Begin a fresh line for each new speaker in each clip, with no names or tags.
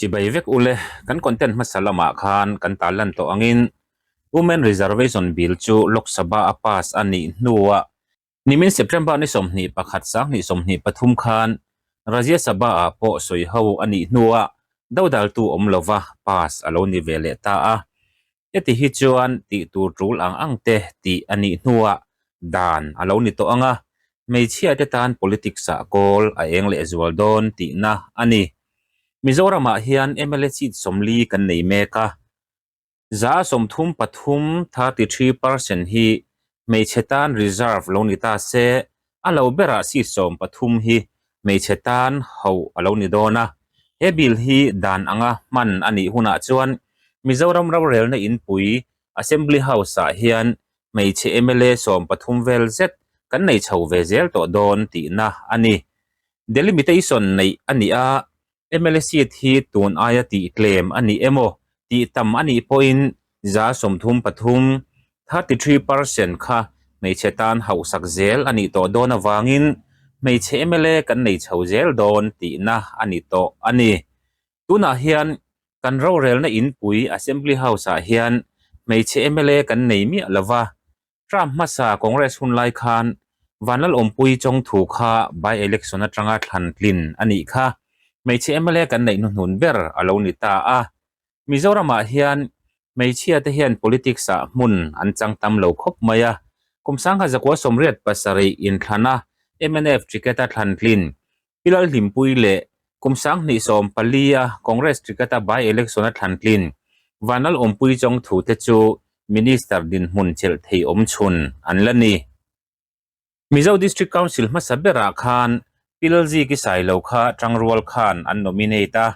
Chibai vek ule, kan content hmasa lamah khan kan tarlan tawh angin Women Reservation Bill chu Lok Sabha a pass a nih hnuah nimin September ni 21 2023 khan Rajya Sabha ah pawh sawi ho a nih hnuah dodaltu awm lova pass a lo ni ve leh ta a. Heti hi chuan tih tur tul ang ang te tih a nih hnuah dan a lo ni tawh ang a, hmeichhia te tan politics ah kawl a eng leh zual dawn tihna a ni. Mizoramah hian mla seat 40 kan nei mek a, 33%, 33%, hi hmeichhe tan reserve lo ni ta se, a lo berah seat 13 hi hmeichhe tan hauh a lo ni dawn a. He bill hi dan anga hman a nih hunah chuan Mizoram rorelna inpui Assembly House-ah hian hmeichhe mla 13 vel zet kan nei chho ve zel tawh dawn tihna a ni. Delimitation neih a ni a, Mla seat hi tun aia tih tlem a ni emaw tih tam a nih pawhin 33%, 33%, kha hmeichhe tan hauhsak zel a nih tawh dawn avangin hmeichhe mla kan nei chho zel dawn tihna a ni tawh a ni. Tunah hian kan rorelna inpui Assembly House-ah hian hmeichhe mla kan nei miah lova, Term hmasa Congress hun lai khan Vanlalawmpui Chawngthu kha by-election atanga thlan tlin a nih kha. Hmeichhe mla kan neih hnuhnun ber a lo ni ta a. Mizoramah hian hmeichhia te hian politics ah hmun an chang tam lo khawp mai a. Kum 1987 inthlana mnf ticket a thlan tlin Pi Lalhlimpui leh kum 2014 a Congress ticket a by-election a thlan tlin Vanlalawmpui Chawngthu te chu Minister dinhmun chelh thei awm chhun an la ni. Mizo District Council hmasa berah khan Pi Lalziki Sailo kha Tangrual khan an nominate a,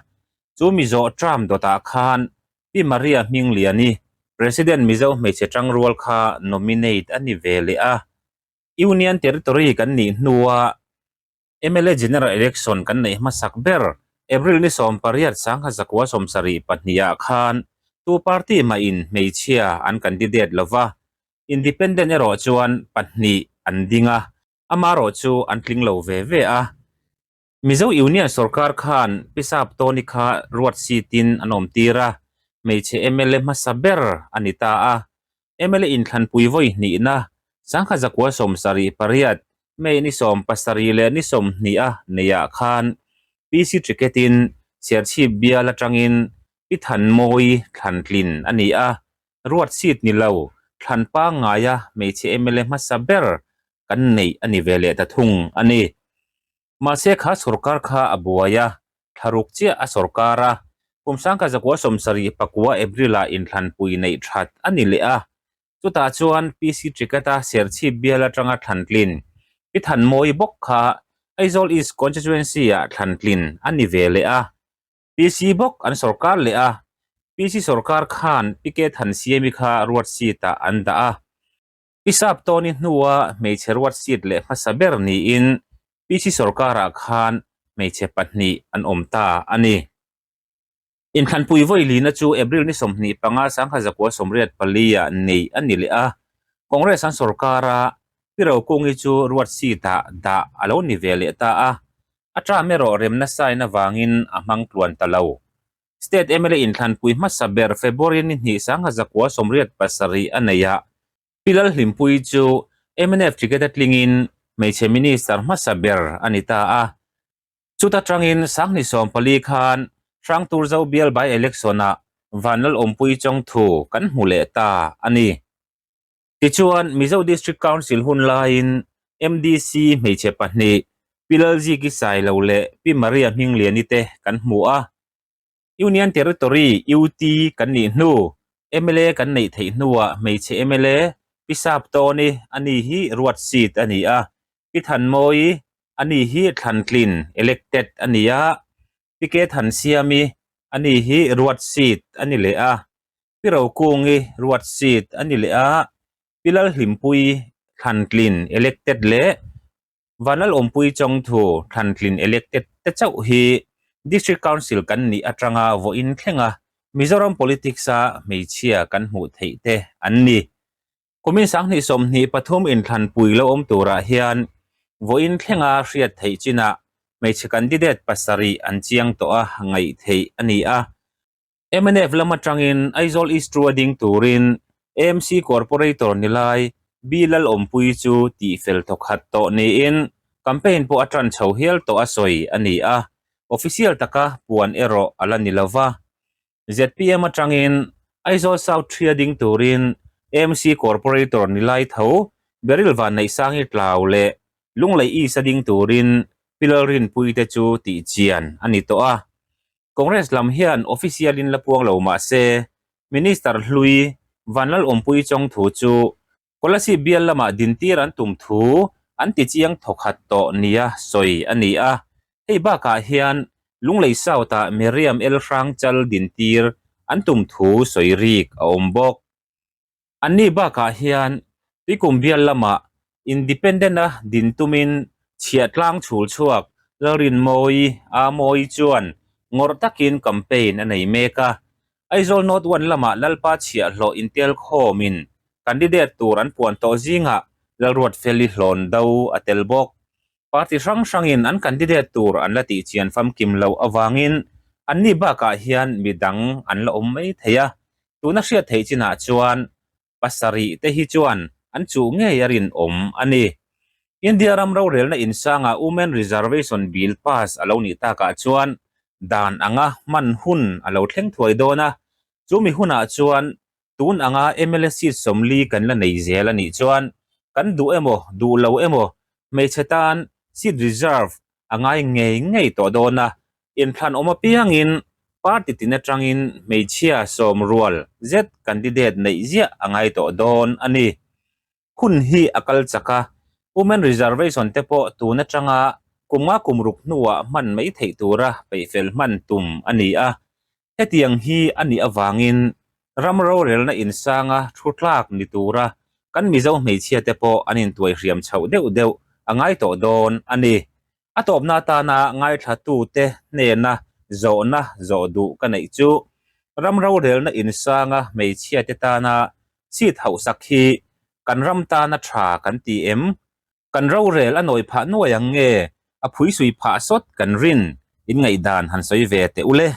chu Mizo term dawtah khan Pi Maria Hmingliani President Mizo Hmeichhe Tangrual kha nominate a ni ve leh a. Union Territory kan nih hnua Mla General Election kan neih hmasak ber April ni 18 1972 ah khan tu party mahin hmeichhia an candidate lova, Independent erawh chuan pahnih an ding a, amarawh chu an tling lo ve ve a. Mizo Union sorkar khan Pi Saptawni kha ruat seat-in an awm tir a, hmeichhe mla hmasa ber a ni ta a. Mla inthlanpui vawi hnihna 1978 May ni 70 leh ni 20 a neihah khan PC ticket-in Serchhip bial atangin Pi Thanmawi thlantlin a ni a, ruat seat ni lo, thlan pangngaia hmeichhe mla hmasa ber kan neih a ni ve leh ta thung a ni. Mahse kha sorkar kha a buai a, thlaruk chiah a sorkar a, kum 1979 April-ah inthlanpui neih that a ni leh a, Chutah chuan PC Ticket-a Serchhip bial atanga thlantlin Pi Thanmawi bawk kha Aizawl East Constituency-ah thlantlin a ni ve leh a. PC bawk an sorkar leh a, PC sorkar khan Pi Ke Thansiami kha ruat seat-ah an dah a. Pi Saptawni hnua hmeichhe ruat seat leh hmasa ber niin PC sorkarah khan hmeichhe pahnih an awm ta a ni. Inthlanpui vawi lina chu April ni 25 1984 ah neih a ni leh a, Congress an sorkar a, Pi Rokungi chu ruat seat-ah dah a lo ni ve leh ta a, a term erawh remna sign avangin a hmang tluan ta lo. State mla inthlanpui hmasa ber February ni 2 1987 a neih ah Pi Lalhlimpuii chu mnf ticket a tlingin hmeichhe minister hmasa ber a ni ta a. Chuta tangin 2014 khan Hrangturzo bial by election-ah Vanlalawmpui Chawngthu kan hmu leh ta a ni. Tichuan, Mizo District Council hun laiin MDC hmeichhe pahnih Pi Lalziki Sailo leh Pi Maria Hmingliani te kan hmu a. Union Territory, UT, kan nih hnu, mla kan neih theih hnuah hmeichhe mla Pi Saptawni a ni hi ruat seat a ni a, Pi Thanmawi a ni hi thlantlin, elected, a ni a, Pi Ke Thansiami a ni hi ruat seat a ni leh a, Pi Rokungi ruat seat a ni leh a, Pi Lalhlimpui thlantlin, elected, leh Vanlalawmpui Chawngthu thlantlin elected te chauh hi District Council kan nih atanga vawiin thlenga Mizoram politics-a hmeichhia kan hmuh theih te an ni. Kumin 2023 inthlanpui lo awm turah hian vawiin thlenga hriat theih chinah. hmeichhe candidate pasarih an chiang tawh a ngaih theih a ni a. Mnf lam atangin Aizawl East Trua ding turin AMC Corporator ni lai B Lalawmpuii chu tihfel thawkhat tawh niin campaign pawh a tan chho hial tawh a sawi a ni a, official taka puan erawh a la ni lova. Zpm atangin Aizawl South Thria ding turin AMC Corporator ni lai tho Beryl Vanneihsangi Tlau leh Lunglei East a ding turin Pi Lalrinpuii te chu tihchian a ni tawh a. Congress lam hian official in la puang lo mah se, Minister hlui Vanlal Awmpui chawng thu chu Kolasib bial lamah dintir an tum thu an ti chiang thawkhat tawh nia sawi a ni a. Hei bakah hian Lunglei South-ah Miriam El Hrangchal dintir an tum thu sawi rik a awm bawk. Anni bakah hian Tuikum bial lamah Independent-a din tumin chhiahtlang chhul chhuak Lalrinmawi Amawi chuan ngawrh takin campaign a nei mek a. Aizawl North One lamah Lalpa chhiahhlawh intel khawmin candidate tur an puan tawh zingah Lalruatfeli hlawn do a tel bawk. Party hrang hrangin an candidate tur an la tihchian famkim loh avangin anni bakah hian midang an la awm mai thei a, tuna hriat theih chinah chuan pasarih te hi chuan an chuh ngei a rinawm a ni. India ram rorelna insanga Women Reservation Bill pass a lo nih takah chuan dan anga hman hun a lo thleng thuai dawn a, chumi hunah chuan Tun anga mla seat 40 kan la nei zel a nih chuan kan duh emaw duh lo emaw hmeichhe tan seat reserve a ngai ngei ngei tawh dawn a, inthlan awm apiangin party tin atangin hmeichhia sawm rual zet candidate neih ziah a ngai tawh dawn a ni. Hun hi a kal chak a, women reservation te pawh tun atanga kum nga kum ruk hnuah hman mai theih tura peihfel hman tum a ni a. Hetiang hi a nih avangin ram rorelna insanga thu tlak ni tura kan Mizo hmeichhia te pawh an intuai hriam chhoh deuh deuh a ngai tawh dawn a ni. A tawpna atana ngaithlatute hnena zawhna zawh duh ka neih chu ram rorelna insanga hmeichhia te tana seat hauhsak hi kan ram tana tha kan ti em? Kan rorel a nawi phah nuai ang nge a phuisui phah sawt kan rin? In ngaihdan han sawi ve teh u le.